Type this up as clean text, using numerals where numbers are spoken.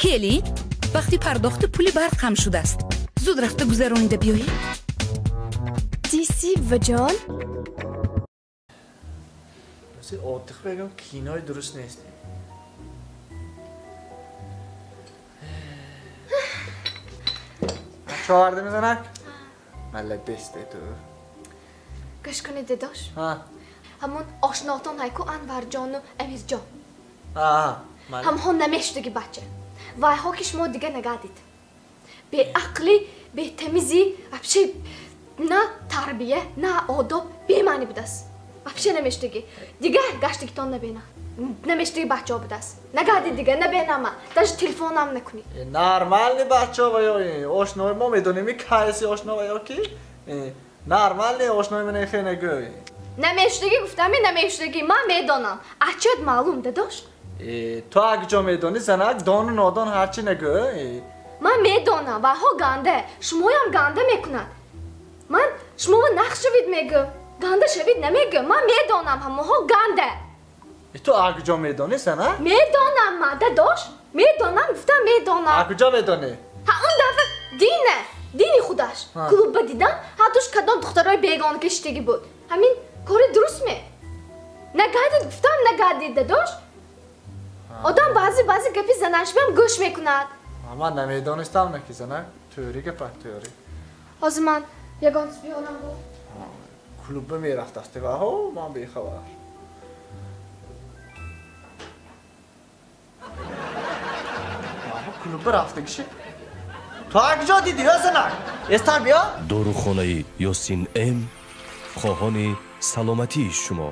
Келин, вақти пардохти пули барқ ҳам шудааст. Зуд рафта гузаронида биёед. Диси буваҷон. Отиқ бегам кинои дуруст нест. Чӣ оварди мезанак? Молодец ту. Гӯш кунед, дедош. Ҳамон ошнотон ҳайку Анварҷону Амирҷон. Ҳамҳо намешудаги бача. Вайҳо ки шумо дига нагардид. Беақлӣ, бетамизӣ, вообще на тарбия, на одоб бемаънӣ будааст. Вообще намешудаги. Дига гаштагитон набена. Намешудаги бачаҳо будааст. Нагардид дига, набенама. Даже телефонам накунед. Нормальный бачаҳо ва ё ошнои мо медонем кайси ошно ва ё ки? Нормальный ошнои ман хе нагӯй. Намешудаги гуфтами намешудаги. Ман медонам. Ачод маълум, дадош. Ту акҷо медонӣ, занак, дону нодон ҳарчи нагӯй. Ман медонам, вайҳо ганда. Шумоям ганда мекунад. Ман шуморо нақш шавид мегӯм. Ганда шавид намегӯм. Ман медонам, ҳамоҳо ганда. Ту акҷо медонӣ, занак? Медонам ман, дадош. Медонам, гуфтам медонам. Акҷо медонӣ? Ҳа, он дафъа дина, дини худаш. Клубба дидам, ҳатуш кадом духтарои бегона кашидагӣ буд. Ҳамин кори дуруст ме? Нагардид, гуфтам нагардид, дадош. Одам баъзе баъзе гапи занашбиам гӯш мекунад. Ман намедонистам наки занак. Тӯри гапа, тӯри. Ҳозир ман ягон чиз биёрам бо. Клубба мерафтаст ваҳо, ман бехабар. Клубба рафтагиши. Ту акҷо дидӣ, ё занак? Эстар биё. Дорухонаи Ёсин М хоҳони саломатии шумо.